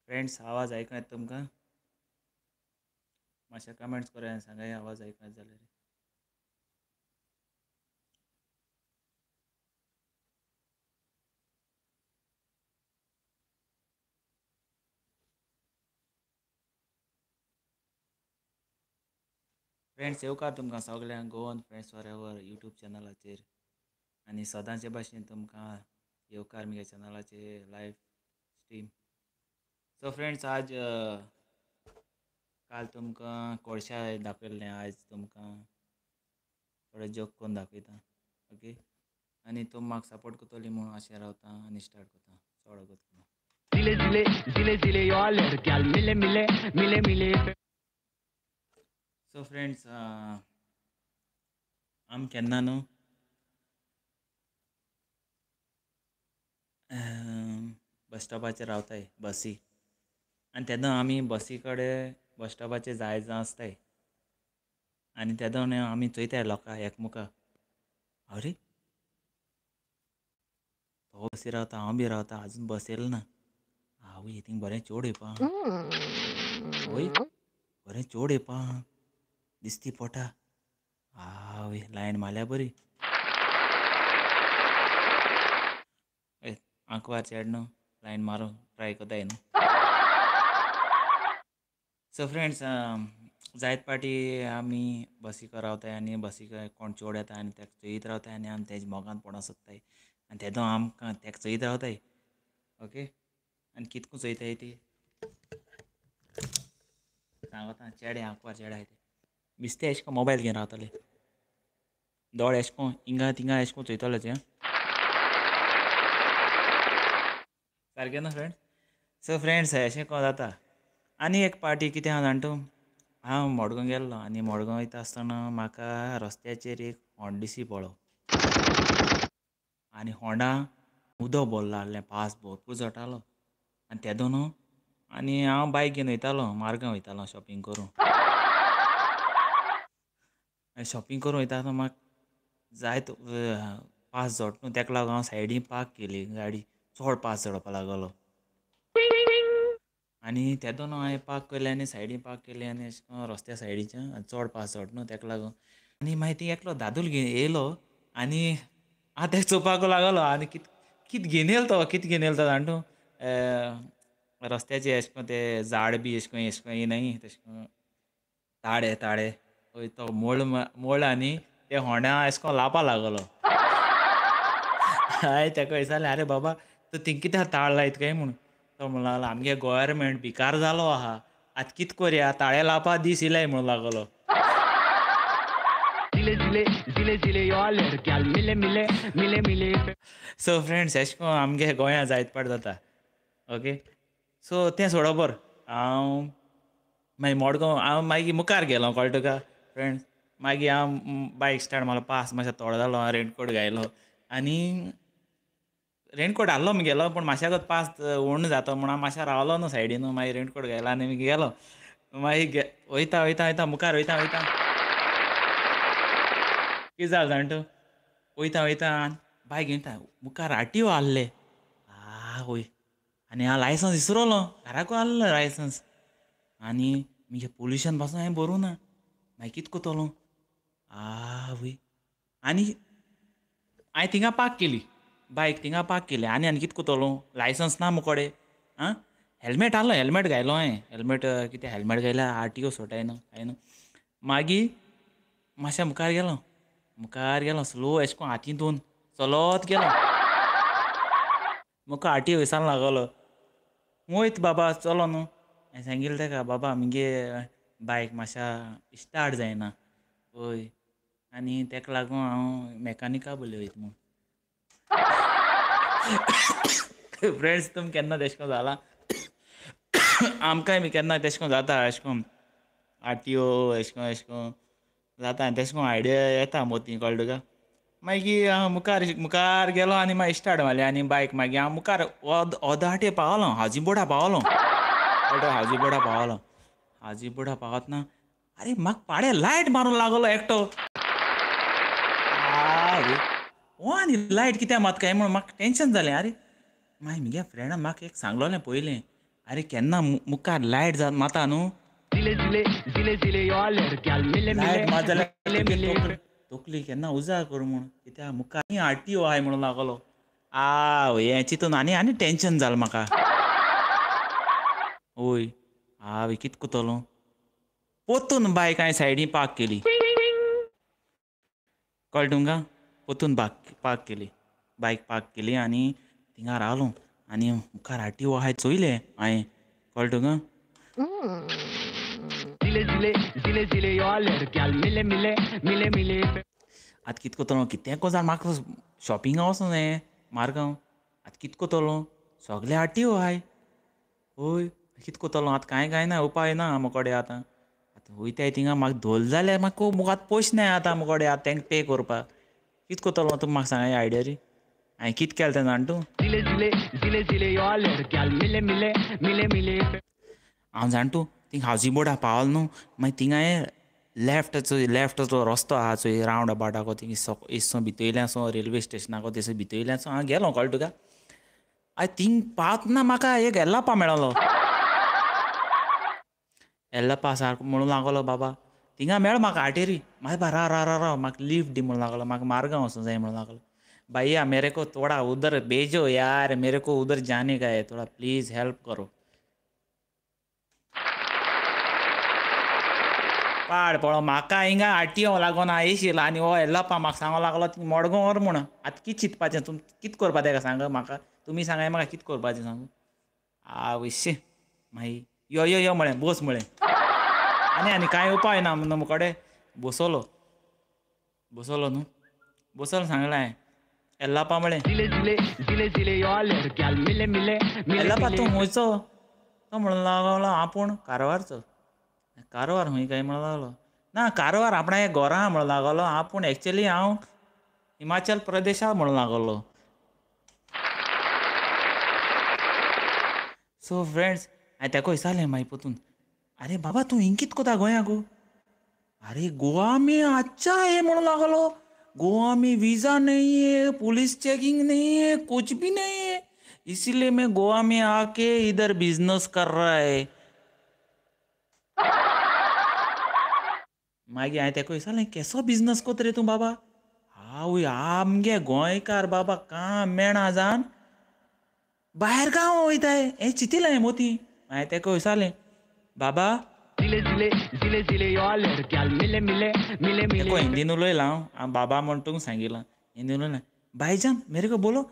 Friends आवाज आयकूं येता तुमकां? मातशें कमेंट्स करून आनी सांगाय आवाज आयकूं येता जाल्यार. फ्रेंड्स येवकार तुमकां सगल्यांक गोवन फ्रेंड्स फॉरएवर यूट्यूब चॅनलाचेर आनी सदांचे भाशेन तुमकां येवकार म्हगे चॅनलाचेर लायव्ह स्ट्रीम. सो फ्रेंड्स आज काल तुमकां कोळशा दाखयल्लें, आयज तुमकां थोडे जोक करून दाखयता. ओके, आनी तुमी म्हाका सपोर्ट करतली म्हणून आशें रावता आनी स्टार्ट करता. चड वगत ना. जिले जिले जिले जिले ऑल ग्याल मिले मिले मिले मिले. सो फ्रेंड्स आम केन्ना न्हू बस स्टॉपाचेर रावताय बसी, आनी तेन्ना आमी बसी कडेन बस स्टॉपाचेर जाय जाण आसताय आनी तेदो न्हू आमी चोयताय लोकां एकमुखां, अरे तो बसी रावता हांव बी रावता, आजून बस येयला ना, आवय थिंग बरें चोड येवपा, आवय बरें चोड येवपा दिसती पोटा, आवय लायन मारल्या बरी, आंकवार चेड न्हू लायन मारूंक ट्राय करताय न्हू. सो फ्रेंड्स जायत पाटी आमी बसीक रावताय आनी बसीक कोण चोड येता आनी तेका चोयत रावताय आनी आमी तेजे मोगान पोडोंक सोदताय आनी तेदो आमकां तेका चोयत रावताय. ओके, आनी कितको चोयताय ती सांगता, चेडे आंकवार चेडे आहाय ते बिस्ते एशें कोन्न मोबायल घेवन रावताले, दोळे एशें कोन्न हिंगा थिंगा एशें कोन्न चोयताले ते सारकें न्हू फ्रेंड्स. सो फ्रेंड्स एशें कोन्न जाता. आनी एक पार्टी कितें आहा जाणा तूं, हांव मडगांव गेल्लो आनी मडगांव वयता आसतना म्हाका रस्त्याचेर एक होंड दिश्टी पडलो आनी होंडा उदक भरलां आहलें, पावस भरपूर झडटालो आनी तेदो न्हू आनी हांव बायक घेवन वयतालो मार्गांव वयतालो शॉपिंग करूंक. आनी शॉपिंग करूंक वयता आसतना म्हाका जायत पावस झडटा न्हू तेका लागून हांव सायडीन पार्क केली गाडी, चड पावस झडोवपा लागलो आनी तेदो न्हू हांवें पार्क केली आनी सायडीन पार्क केली आनी अशें करून रस्त्या सायडीच्यान आनी चड पावस झडटा न्हू तेका लागून. आनी मागीर ती एकलो दादूल घेवन येयलो आनी हांव तेका चोवपाक लागलो आनी कित कित घेवन येयलो तो, कित घेवन येयलो तो जाणा तूं, रस्त्याचेर अशें करून ते झाड बी अशें करून अशें करून येयनाय तशें करून ताळे ताळे हय तो मोळ मोळ आनी ते होंड्या अशें करून लावपा लागलो. हांवें तेका विचारलें, आरे बाबा तूं थिंग कित्याक ताळ लायत काय म्हूण. तो म्हणूंक लागलो आमगे गोवोरमेंट भिकार जालो आहा, आतां कित कोरया ताळे लावपा दीस येयलाय म्हणूंक लागलो. जिले जिले जिले जिले ऑल ग्याल मिले मिले मिले मिले. सो फ्रेंड्स एशें करून आमगे गोंया जायत पाट जाता. ओके, सो तें सोडोबर हांव मागीर मडगांव हांव मागीर मुखार गेलो, कळ्ळें तुका फ्रेंड्स. मागीर हांव बायक स्टार्ट मारलो, पास मातसो थोडो जालो, हांव रेनकोट घायलो आनी रेनकोट हाडलो गेलो, पूण मातशेकच पास उणो जाता म्हूण हांव मातशें रावलो न्हू सायडीन, मागीर रेनकोट घायलो आनी गेलो. मागीर वयता वयता वयता मुखार वयता वयता कितें जालें जाणा तूं, वयता वयता बायक घेवन मुखार आरटीओ आहले, आवय आनी हांव लायसन्स विसरलो, घराकू आहलो लायसन्स आनी मुगे पोल्युशन पासून हांवें भरूं ना, मागीर कितें करतलो आवय. आनी हांवें थिंगा पार्क केली बायक, थिंगा पार्क केली आनी आनी कितें करतलो, लायसन्स ना मुकोडे, आं हेल्मेट आहलो, हेल्मेट घायलो हांवें, हेल्मेट कितें हेल्मेट घायल्यार आरटीओ सोडटाय न्हू कांय न्हू. मागीर मातशें मुखार गेलो, मुखार गेलो स्लो एशें कोन्न हातीन दोन चलत गेलो, मुखार आरटीओ विचारूंक लागलो, वयत बाबा चलो न्हू. हांवें सांगिल्लें तेका, बाबा मुगे बायक मातशा स्टार्ट जायना हय आनी तेका लागून हांव मॅकानिका बोलय वयता म्हूण. फ्रेंड्स तुमकां केन्ना तेशें कोन्न जालां? आमकांय बी केन्ना तेशें कोन्न जाता, एशें कोन्न आरटीओ एशें कोन्न एशें कोन्न जाता आनी तेशें कोन्न आयडिया येता मोती, कळ्ळें तुका. मागीर हांव मुखार मुखार गेलो आनी मागीर स्टार्ट मारली आनी बायक मागीर हांव मुखार अर्द पावलो, हाजी बोर्डा पावलो, कळ्ळें, हाजी बोर्डा पावलो. हाजी बोर्डा पावतना आरे म्हाका पाडे लायट मारूंक लागलो एकटो, हो आनी लायट कित्याक मारता काय म्हूण म्हाका टेंशन जालें. आरे मागीर म्हगे फ्रेंडान म्हाका एक सांगलोलें पयलें, अरे केन्ना मुखार लायट माता न्हू, लायट मात जाल्यार तकली केन्ना उजार कर म्हूण, कित्याक मुखार आरटीओ आहाय म्हणून लागलो. आवय हें चिंतून आनी आनी टेंशन जालें म्हाका. वय आवय कित कोतलो, पोतून बायक हांवें सायडी पार्क केली, कळ्ळें तुमकां? पोतून पार्क केली, बायक पार्क केली आनी थिंगा रावलो आनी मुखार आरटीओ आहाय चोयलें हांवें, कळ्ळें तुका? आतां कित कोतलो, कितें कोजाल म्हाका शॉपिंगा वचों जाय मारगांव, आतां कित कोतलो, सगळे आरटीओ आहाय. हय कित कोतलो आतां, कांय कांय ना, उपाय ना मुकोडे आतां. आतां वयताय थिंगा म्हाका धोल जाल्यार म्हाका मुखार पयशे नाय आतां मुकोडे आतां तेंका पे करपाक. कित कोतलो तूं म्हाका सांग आयडिया रे, हांवें कित केलें तें जाण तूं? हांव जाण तूं थिंग हावजींग बोर्डा पावलो न्हू, मागीर थिंगा लेफ्ट रस्तो आहा चोय रावंड अबाउटाको, थिंग इसो भितयल्यान सो रेल्वे स्टेशनाको थंयसर भितयल्यान सो हांव गेलो, कळ्ळें तुका? आनी थिंग पावतना म्हाका एक येल्लाप्पा मेळलो, येल्लाप्पा सारको म्हणूंक लागलो, बाबा थिंगा मेळ म्हाका आटेरी, मागीर बा राव राव राव राव म्हाका लिफ्ट दी म्हणूंक लागलो, म्हाका मारगांव वचूंक जाय म्हणूंक लागलो. भैया मेरे को थोड़ा उधर भेजो यार, मेरे को उधर जाने का है, थोड़ा प्लीज हेल्प करो. पाड पडो म्हाका हिंगा आरटीओ लागोन येशील आनी हो येल्लाप्पा म्हाका सांगो लागलो ती मडगांव व्हर म्हूण. आतां कित चिंतपाचें, तुम कित करपा तेका सांग म्हाका, तुमी सांगाय म्हाका कित करपाचें सांग. आवयशे मागीर यो यो यो म्हळें, बस म्हळें, आनी आनी कांय उपाय ना म्हणून मुकोडे बसलो, बसलो न्हू, बसलो सांगलें हांवें येल्लाप्पा म्हळें, येल्लाप्पा तूं खंयचो? तो म्हणूंक लागलो आपूण कारवारचो. कारवार खंय काय म्हणूंक लागलो, ना कारवार आपणा घोरा म्हणूंक लागलो, आपूण एक्चुअली हांव हिमाचल प्रदेशा म्हणूंक लागलो. सो फ्रेंड्स हांवें तेका विचारलें मागीर पोतून, अरे बाबा तूं हिंग कित कोता गोंया गो? अरे गोवा में अच्छा है म्हणूंक लागलो, गोवा में वीज़ा नहीं है, पुलिस चेकिंग नहीं है, कुछ भी नहीं है, इसीलिए मैं गोवा में आके इधर बिजनेस कर रहा है. मागीर हांवें तेका विचारलें, केसो बिजनेस कोत रे तूं बाबा? आवय आमगे गोंयकार बाबा काम मेळना जावन भायर गांव वयताय हें चिंतिलें हांवें मोती. हांवें तेका विचारलें, बाबा तेका हिंदीन उलयलां हांव, बाबा म्हण तुका सांगिलां, हिंदीन उलयलां, भाईजान मेरे को बोलो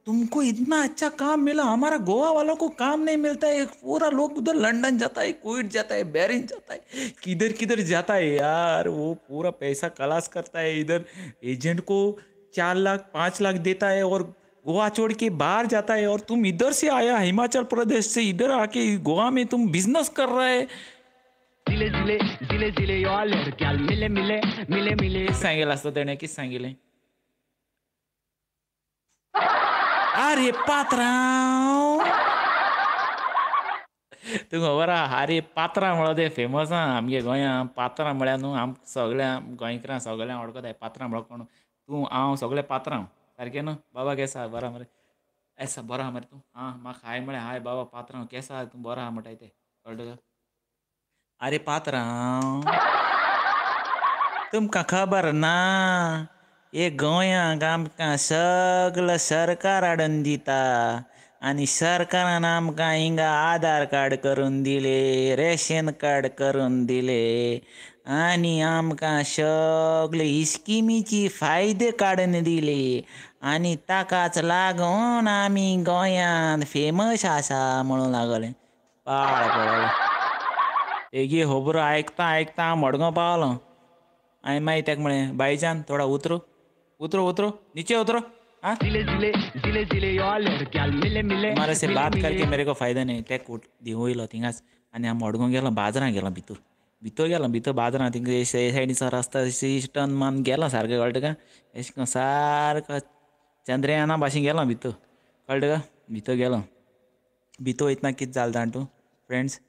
तुमको इतना अच्छा काम मिला, हमारा गोवा वालों को काम नहीं मिलता है, पूरा लोग उधर लंदन जाता है, कुवैत जाता है, बहरीन जाता है, किधर किधर जाता है यार, वो पूरा पैसा खलास करता है, इधर एजेंट को 4 लाख 5 लाख देता है और गोवा छोड़ के बाहर जाता है, और तुम इधर से आया हिमाचल प्रदेश से इधर आके गोवा में तुम बिजनेस कर रहे है. सांगेल आसता तेणें, कितें सांगिलें? अरे पात्रांव, तुका खबर आहा, अरे पात्रां म्हणलो तें फेमस आहा आमगे गोंया. पात्रां म्हळ्यार न्हू आम सगळ्या गोंयकारां सगळ्यांक वळखताय पात्रां म्हणलो कोण, तूं हांव सगळे पात्रांव सारकें न्हू? बाबा केसो आहा, बरो आहा मरे? एसा बरो आहा मरे तूं? आं म्हाका हाय म्हळें, हाय बाबा पात्रांव केसो आहा तूं, बरो आहा म्हणटाय ते, कळ्ळें तुका? अरे पात्रांव तुमकां खबर ना, हे गोंयांक आमकां सगळो सरकार हाडून दिता आनी सरकारान आमकां हिंगा आधार कार्ड करून दिले, रेशन कार्ड करून दिले आनी आमकां सगळे स्किमीची फायदे काडून दिले आनी ताकाच लागून आमी गोंयांत फेमस आसा म्हणूंक लागले. पाड पडलो तेगी खबरो आयकता आयकता हांव मडगांव पावलो. हांवें मागीर तेका म्हळें, भाईजान थोडा उतरो उतरो उतरो नीचे उतरो. हाँ तुम्हारे से बात करके मेरे को फायदा नहीं. ते दिवयलो थिंगाच आनी हांव मडगांव गेलो, बाजारां गेलो, भितर भितर गेलो, भितर बाजारां थिंगा सायडीचो रस्ता टर्न मारून गेलो सारको, कळटा का? अशें करून सारको चंद्रयाना भाशेन गेलो भितर, कळटा का? भितर गेलो, भितर वयतना कितें जालें जाण तूं फ्रेंड्स?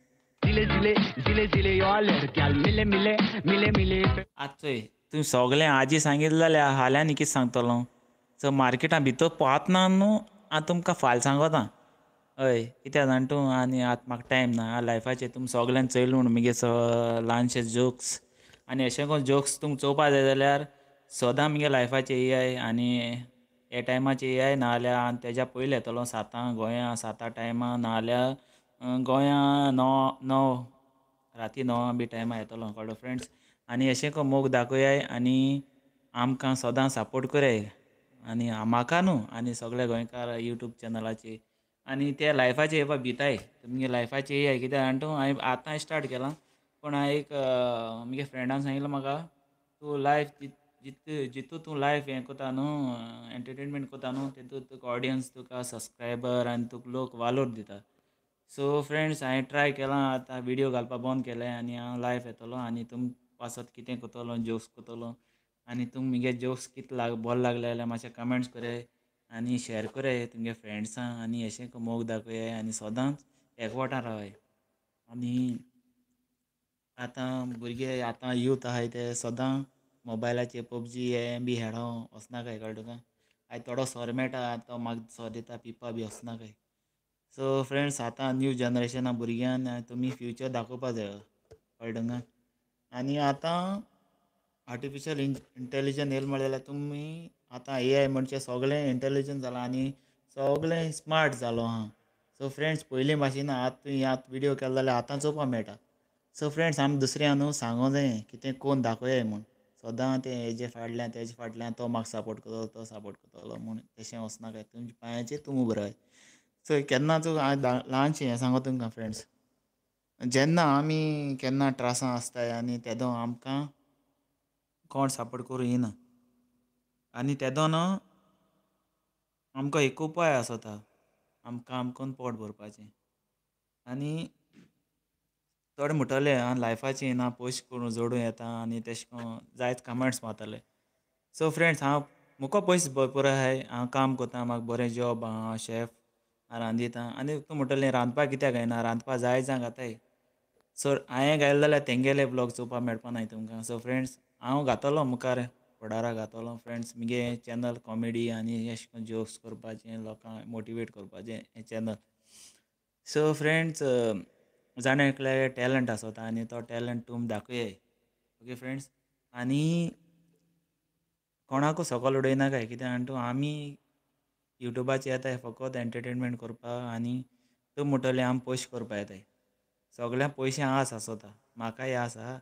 आतां चोय तुमी सगळें आजी सांगितलें जाल्यार हाल्यां आनी कितें सांगतलो? सो मार्केटां भितर पावतना न्हू हांव तुमकां फाल्यां सांगता. हय कित्याक जाण तूं आनी आतां म्हाका टायम ना लायफाचेर तुमी सोगल्यान चोयलें म्हूण मुगे ल्हानशे जोक्स आनी अशें कोन्न जोक्स तुमकां चोवपा जाय जाल्यार सदां मुगे लायफाचेर येयाय आनी हे टायमाचेर येयाय नाजाल्यार आनी तेज्या पयलीं येतलो सातांक गोंया साता टायमा नाजाल्यार गोंया णव णव राती णवां बी टायमार येतलो कळ्ळो फ्रेंड्स. आनी अशें करून मोग दाखयाय आनी आमकां सदां सपोर्ट कराय आनी म्हाका न्हू आनी सगळे गोंयकार यूट्यूब चॅनलाचेर आनी ते लायफाचे येवपा भिताय तुमगे लायफाचे येयाय कित्याक जाणा तूं हांवें आतां स्टार्ट केलां पूण हांवें एक मुगे फ्रेंडान सांगिल्लें म्हाका तूं लायफ जितू तूं लायफ हें कोता न्हू एंटरटेनमेंट कोता न्हू तितू तुका ऑडियन्स तुका सबस्क्रायबर आनी तुका लोक वालोर दिता. सो फ्रेंड्स हांवें ट्राय केलां आतां विडियो घालपा बंद केलें आनी हांव लायफ येतलो आनी तुम पासत कितें कोतलो जोक्स कोतलो आनी तुम मुगे जोक्स कितले बरे लागले जाल्यार मातशे कमेंट्स कराय आनी शेअर कराय तुमगे फ्रेंड्सां आनी अशें मोग दाखयाय आनी सदांच एकवटान रावाय. आनी आतां भुरगे आतां यूथ आहाय ते सदां मोबायलाचेर पबजी हें बी खेळों वचनाकाय कळ्ळें तुका. आयज थोडो सोरो मेळटा तो म्हाका सोरो दिता पिवपा बी वचनाकाय. सो फ्रेंड्स आतां न्यू जनरेशना भुरग्यान तुमी फ्युचर दाखोवपा जायो कळ्ळें तुमकां. आनी आतां आर्टिफिशियल इंटेलिजन्स येयलें म्हणलें जाल्यार तुमी आतां ए I म्हणचे सोगलें इंटेलिजंट जालां आनी सोगलें स्मार्ट जालो आहा. सो फ्रेंड्स पयलीं भाशेन आतां तुवें आतां विडियो केलो जाल्यार आतां चोवपा मेळटा. सो फ्रेंड्स आमी दुसऱ्यां न्हू सांगो जाय कितें कोन्न दाखोवया म्हूण सदां तें हेजे फाटल्यान तेजे फाटल्यान तो म्हाका सपोर्ट करतलो तो सपोर्ट करतलो म्हूण तशें वचनाकाय तुमच्या पांयाचेर तुमी उबे रावाय. सो केन्नाच हांवें ल्हानशें हें सांगो तुमकां फ्रेंड्स, जेन्ना आमी केन्ना त्रासां आसताय आनी तेदो आमकां कोण सपोर्ट करूं येना आनी तेदो न्हू आमकां एक उपाय आसता आमकां आमकां पोट भरपाचें. आनी थोडे म्हणटले आं लायफाचेर ना पयशे करून जोडूं येता आनी तेशें कोन्न जायते कमेंट्स मारतले. सो फ्रेंड्स हांव मुको पयशे भरपूर आहाय, हांव काम कोत्ता, म्हाका बरें जॉब आहा, हांव शेफ, हांव रांदिता. आनी तूं म्हणटलें रांदपाक कित्याक गायना, रांदपा जाय जाण घाताय. सो हांवें गायलें जाल्यार तेंगेले ब्लॉग चोवपाक मेळपा नाय तुमकां. सो फ्रेंड्स हांव घातलो मुखार फुडाराक घातलो फ्रेंड्स मुगे चॅनल कॉमेडी आनी अशें करून जोक्स करपाचें लोकांक मोटिवेट करपाचें हें चॅनल. सो फ्रेंड्स जाण एकल्या टॅलंट आसता आनी तो टॅलंट तुमी दाखयाय. ओके फ्रेंड्स, आनी कोणाकू सकल उडयनाकाय कित्याक जाणा तूं आमी युट्यूबाचेर येताय फकत एंटरटेनमेंट करपाक आनी तूं म्हणटलें आमी पयशे करपा येताय. सगळ्यांक पयशे आस आसता, म्हाकाय आस आहा.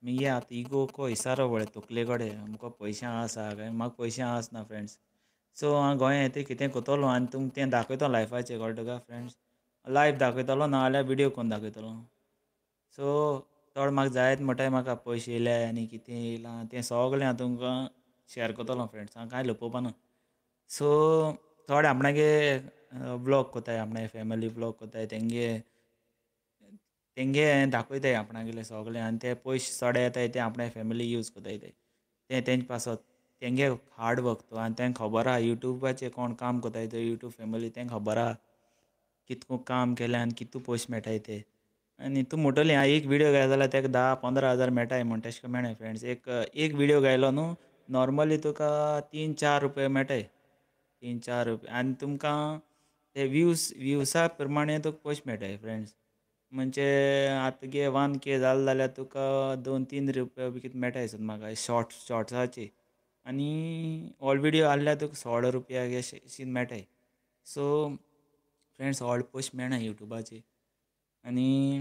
मुगे आतां इगो को इसारो पळय तकले कडेन आमकां पयशे आस आहा काय, म्हाका पयशे आस ना फ्रेंड्स. सो हांव गोंया येतकीर कितें करतलो आनी तुमकां तें दाखयतलो लायफाचेर कळ्ळें तुका फ्रेंड्स. लायव दाखयतलो नाजाल्यार विडियो करून दाखयतलो. सो चड म्हाका जायत म्हणटाय म्हाका पयशे येयले आनी कितें येयलां तें सगळें हांव तुमकां शेअर करतलो फ्रेंड्स, हांव कांय लपोवपा ना. सो थोडे आपणागे व्लॉग कोताय, आपणागे फॅमिली व्लॉग कोताय, तेंगे तेंगे दाखयताय आपणागेले सगळें आनी ते पयशे चोडे येताय ते आपणा फॅमिली यूज कोताय ते तें तेंचे पासत तेंगे हार्ड वर्क तो आनी तेंकां खबर आहा युट्यूबाचेर कोण काम कोताय ते युट्यूब फॅमिली तेंकां खबर आहा कितको काम केलें आनी कितू पयशे मेळटाय ते. आनी तूं म्हणटली हांवें एक विडियो घायलो जाल्यार तेका 10-15 हजार मेळटाय म्हूण, तेशें कोन्न मेळनाय फ्रेंड्स. एक एक विडियो घायलो न्हू नॉर्मली तुका 3-4 रुपया मेळटाय, 3-4 रुपया. आनी तुमकां ते व्यूसा प्रमाणे तुका पयशे मेळटाय फ्रेंड्स. म्हणजे आतां तुगे 1K जालें जाल्यार तुका 2-3 रुपया बी कितें मेळटाय दिसता म्हाका शॉर्ट्साचे. आनी व्हड विडियो आहल्यार तुका 16 रुपया अशें मेळटाय. सो फ्रेंड्स व्हड पयशे मेळना युट्यूबाचेर. आनी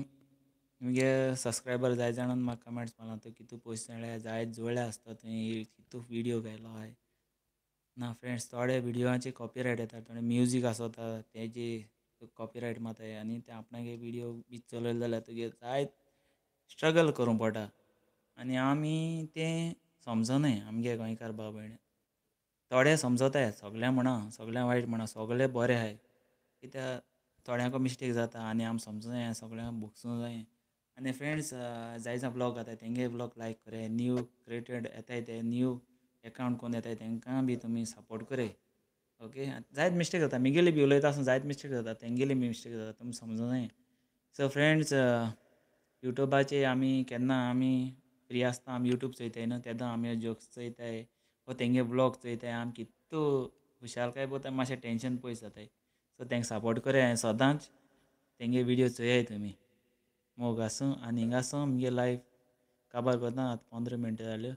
मुगे सबस्क्रायबर जाय जाणान म्हाका कमेंट्स मारला तूं कितू पयशे मेळ्ळे, जायत जोडले आसता तुवें, कितू विडियो घायलो आहाय. ना फ्रेंड्स थोडे विडियोचे कॉपीरायट येता, थोडे म्युजीक आसता तेजे कॉपीरायट मारताय आनी ते आपणागे विडियो बी चलयले जाल्यार तुगे जायत स्ट्रगल करूंक पडटा. आनी आमी तें समजनाय आमगे गोंयकार भाव भयणी. थोडे समजताय, सगळ्यांक म्हणा, सगळ्यांक वायट म्हणा, सगळे बरे आहाय. कित्याक थोड्यांको मिस्टेक जाता आनी आमी समजूं सगळ्यांक भोगसूं जाय. आनी फ्रेंड्स जाय जाण ब्लॉग घाताय तेंगे ब्लॉग लायक कराय, न्यू क्रिएटेड येताय ते न्यू एकावंट कोन्न येताय तेंकां बी तुमी सपोर्ट कराय. ओके, जायत मिस्टेक जाता, मुगेली बी उलयता आसतना जायत मिस्टेक जाता, तेंगेली बी मिस्टेक जाता, तुमी समजूं जाय. सो फ्रेंड्स युट्यूबाचेर आमी केन्ना आमी फ्री आसता आमी युट्यूब चोयताय न्हू, तेन्ना आमी जोक्स चोयताय वो तेंगे ब्लॉग चोयताय, आमी कितू खुशालकाय पोवता, मातशें टेंशन पयस जाताय. सो तेंका सपोर्ट कराय सदांच तेंगे व्हिडियो चोयाय तुमी. मोग आसूं. आनी हिंगासून मुगे लायफ काबार करता. आतां 15 मिनटां जाल्यो.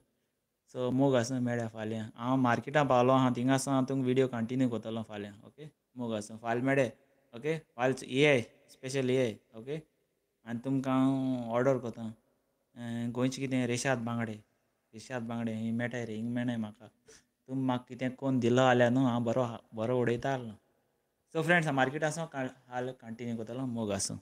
सो मोग आसूं, मेळया फाल्यां. हांव मार्केटां पावलो आहा, थिंगासून हांव तुमकां व्हिडियो कंटिन्यू करतलो फाल्यां. ओके, मोग आसूं, फाल्यां मेळया. ओके, फाल्यां येयाय, स्पेशल येयाय. ओके, आनी तुमकां हांव ऑर्डर करता गोंयचे कितें रेशाद बांगडे. रेशाद बांगडे ही मेळटाय रे, हिंग मेळनाय म्हाका. तुमी म्हाका कितें कोन्न दिलो जाल्यार न्हू हांव बरो बरो उडयता आसलो. सो फ्रेंड्स, हांव मार्केट आसूं, हाल कंटिन्यू करतलो. मोग आसूं.